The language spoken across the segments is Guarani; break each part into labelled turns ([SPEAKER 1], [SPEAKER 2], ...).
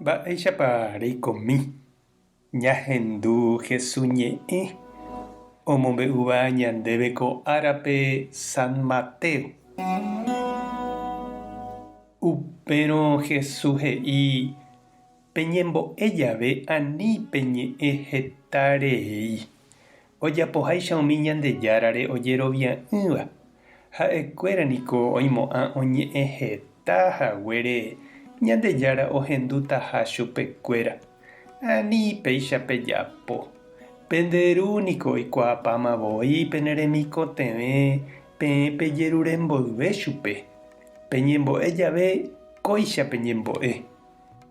[SPEAKER 1] Mba'éichapa reikomi ñahendu Hesu ñe'ẽ omombe'úva ñandéve ko árape San Mateo? Upérõ Hesu he'i, Peñembo'e jave ani peñe'ẽ heta rei, ojapoháicha umi Ñandejárare ojerovia'ỹva. Ha'ekuéra niko oimo'ã oñe'ẽ heta haguére Ñandejára ohendutaha chupekuéra. Ani péicha pejapo. Pende Ru niko oikuaapáma voi pene remikotevẽ peẽ pejerure mboyve chupe. Peñembo'e jave kóicha peñembo'e.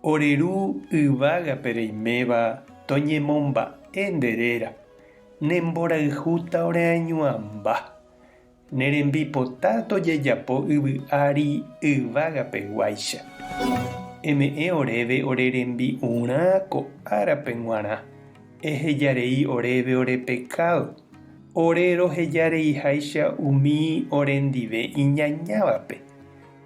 [SPEAKER 1] Ore Ru yvágape reiméva toñemomba'e nde réra, ne mborayhúta oreañuãmba, ne rembipota tojejapo yvy ári yvágapeguáicha. Eme'ẽ oréve ore rembi'urã ko árape g̃uarã, ehejarei oréve ore pekádo, ore rohejareiháicha umi orendive iñañávape.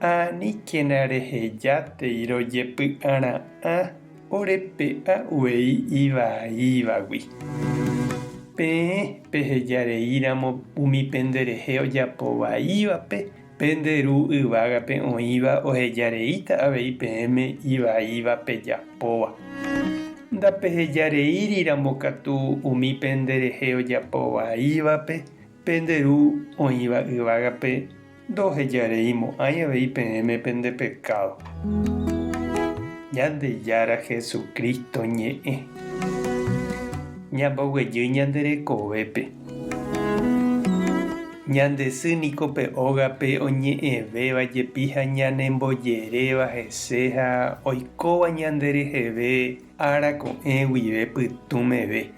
[SPEAKER 1] Aníkena rehejátei rojepy'ara'ã ore pe'a uvei ivaívagui. Peẽ peheja rei ramo umi pende rehe ojapo vaívape, pende Ru yvágape oĩva oheja reíta avei peẽme ivaíva pejapóva. Ndapeheja reíri ramo katu umi pende rehe ojapo vaívape, pende Ru oĩva yvágape Ndohejareimo'ãi avei peẽme pende pekádo. Ñandejára Jesucristo ñe'ẽ. Ñamboguejy ñande rekovépe. Ñande sy niko pe ógape oñe'ẽvéva jepi ha ñanembojeréva hese ha oikóva ñande reheve ára ko'ẽ guive pytũ meve.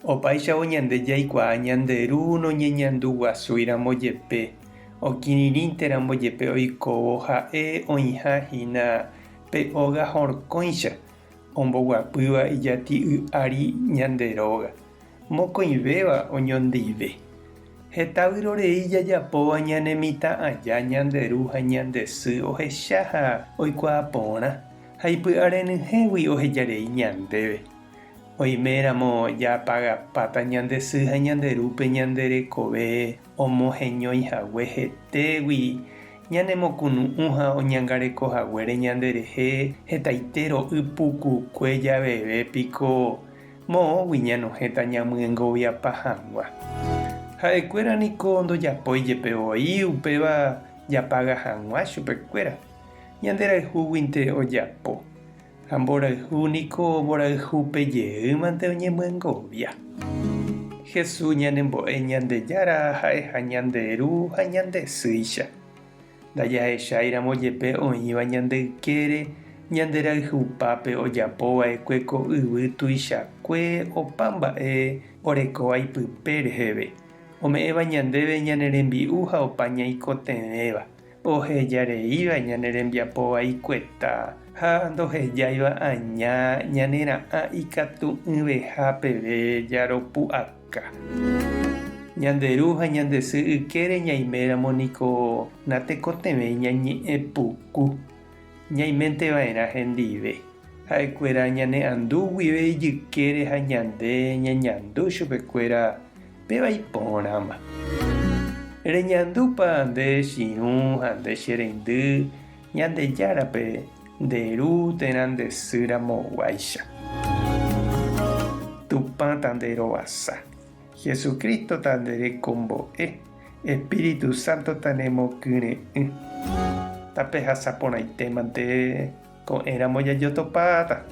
[SPEAKER 1] Opáichavo ñande jaikuaa ñande Ru noñeñanduguasúiramo jepe, okirirĩnteramo jepe oikóvo ha'e oĩha hína pe óga horkõicha, omboguapýva ijati'y ári ñande róga, mokõivéva oñondive. Heta vyrorei jajapóva ñane mitã aja ñande ru ha ñande sy ohecha ha oikuaa porã, ha ipy'arenyhẽgui ohejarei ñandéve. Oiméramo japagapáta ñande sy ha ñande rúpe ñande rekove omoheñói hague hetégui, ñanemokunu'ũ ha oñangareko haguére ñanderehe hetaite ro'y pukukue javeve piko moõgui ñanohẽta ñamyengoviapa hag̃ua. Ha'ekuéra niko ndojapói jepe voi upéva japaga hag̃ua chupekuéra, ñanderayhúguinte ojapo. Ha mborayhu niko mborayhúpe jeýmante oñemyengovia. Jesús ñanembo'e Ñandejára ha'eha ñande Ru ha ñande Sýicha. Ndajahecháiramo jepe oĩva ñande ykére, ñande rayhupápe ojapo va'ekue ko yvy tuichakue opa mba'e orekóva ipype reheve, ome'ẽva ñandéve ñane rembi'u ha opa ñaikotevẽva. Ohejareíva ñane rembiapo vaikueta ha ndohejáiva aña ñane ra'ã ikatu'ỹveha peve jaropu'aka. Ñande ru ha ñande sy ykére ñaiméramo niko natekotevẽi ñañe'ẽ puku, ñaiménte va'erã hendive. Ha'ekuéra ñane andu guive ijykére ha ñande ñañandu chupekuéra péva iporãma. Reñandúpa nde chirũ ha nde che reindy Ñandejárape nde ru térã nde sy ramoguáicha. Tupã ta nde rovasa. Jesucristo ta nde rekombo'e. Espíritu Santo ta nemokyre'ỹ. Tapehasa porãite mante ko'ẽramo jajotopáta.